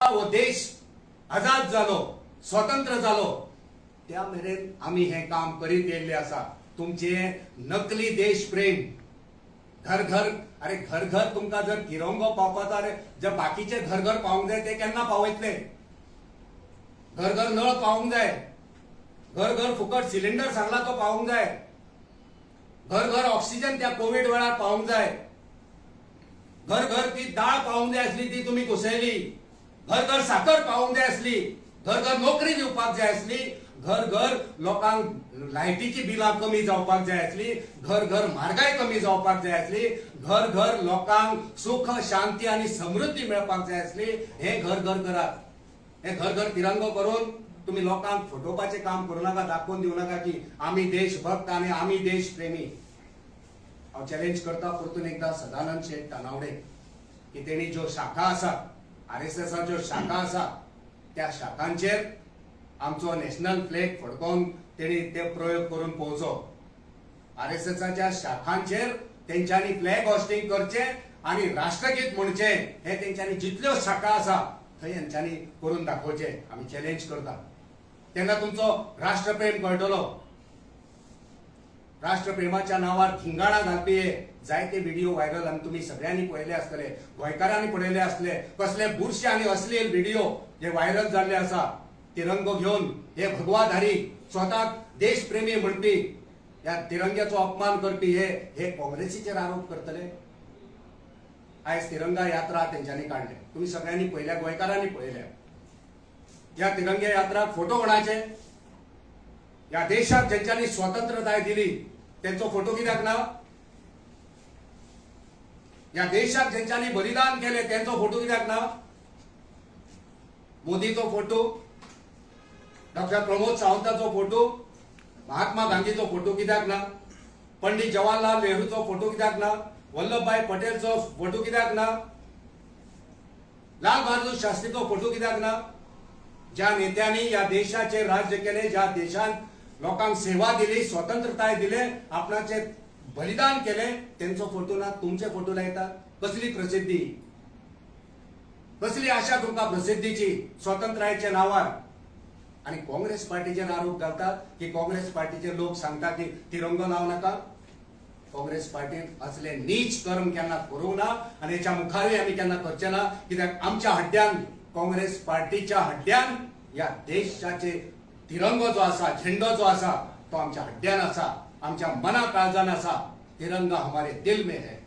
हो देश आझाद जालो, स्वतंत्र जालो, त्या मेरेन आमी हें काम करीत येयल्ले आसा. तुमचे नकली देशप्रेम, घर घर, अरे घर घर तुमकां जर तिरंगो पावपाचो, अरे जे बाकीचे घर घर पावंक जाय ते केन्ना पावयतले? घर घर नळ पावंक जाय, घर घर फुकट सिलिंडर सांगला तो पावंक जाय, घर घर ऑक्सिजन त्या कोवीड वेळार पावंक जाय, घर घर ती दाळ पावंक जाय आसली, ती तुमी कोसयली. घर घर साकर पावंक जाय आसली, घर घर नोकरी दिवपाक जाय आसली, घर घर लोकांक लायटीची बिलां कमी जावपाक जाय आसली, घर घर म्हारगाय कमी जावपाक जाय आसली, घर घर लोकांक सुख, शांती आनी समृद्धी मेळपाक जाय आसली. हे घर घर करात. हे घर घर तिरंगो करून तुम्ही लोकांक फटोवपाचें काम करूं नाका, दाखोवन दिवं नाका की आमी देशभक्त आनी आमी देशप्रेमी. हांव चॅलेंज करता परतून एकदा सदानंद शेट तानावडे की तेणी ज्यो शाखा आसात, आरएसएसाच्यो शाखा आसा, त्या शाखांचेर आमचो नॅशनल फ्लॅग फडकोवन तेणी ते प्रयोग करून पळोवचो. आरएसएसाच्या शाखांचेर तेंच्यांनी फ्लॅग होस्टिंग करचें आनी राष्ट्रगीत म्हणचें. हे तेंच्यांनी जितल्यो शाखा आसा थंय हेंच्यांनी करून दाखोवचें. आमी चॅलेंज करता. तेन्ना तुमचो राष्ट्रप्रेम कळटलो. राष्ट्रप्रेमाच्या नांवार धिंगाणा घालपी हे जायते व्हिडिओ व्हायरल आनी तुमी सगळ्यांनी पळयले आसतले, गोंयकारांनी पळयले आसतले. कसले बुरशे आनी अश्लील व्हिडिओ जे व्हायरल जाल्ले आसा, तिरंगो घेवन हे भगवाधारी, स्वताक देशप्रेमी म्हणपी, ह्या तिरंग्याचो अपमान करपी हे हे काँग्रेसीचेर आरोप करतले. आयज तिरंगा यात्रा तेंच्यांनी काडले, तुमी सगळ्यांनी पळयल्या, गोंयकारांनी पळयल्या. ह्या तिरंगा यात्राक फोटो कोणाचे? ह्या देशाक ज्यांच्यांनी स्वतंत्रताय दिली त्यांचो फोटो कित्याक ना? ह्या देशाक ज्यांच्यांनी बलिदान केले त्यांचो फोटो कित्याक ना? मोदीचो फोटो, डॉक्टर प्रमोद सावंताचो फोटो, महात्मा गांधीचो फोटो कित्याक ना? पंडित जवाहरलाल नेहरूचो फोटो कित्याक ना? वल्लभभाई पटेलचो फोटो कित्याक ना? लाल बहादूर शास्त्रीचो फोटो कित्याक ना? ज्या नेत्यांनी ह्या देशाचेर राज्य केले, ज्या देशान लोकांक सेवा दिली, स्वतंत्रताय दिले, आपणाचे बलिदान केले, त्यांचो फोटो ना, तुमचे फोटो लायतात. कसली प्रसिद्धी, कसली आशा तुमकां प्रसिद्धीची स्वतंत्रायेच्या नांवार? आणि काँग्रेस पार्टीचेर आरोप घालतात की काँग्रेस पार्टीचे लोक सांगता की तिरंगो लावं नाका. काँग्रेस पार्टीन असले नीच कर्म केन्ना करूंक ना आनी हेच्या मुखारूय आमी केन्ना करचे ना, कित्याक आमच्या हड्ड्यान, काँग्रेस पार्टीच्या हड्ड्यान ह्या देशाचे तिरंगो जो आसा, झेंडो जो आसा, तो आमच्या हड्ड्यान आसा, आमच्या मना काळजान आसा. तिरंगा हमारे दिल में है.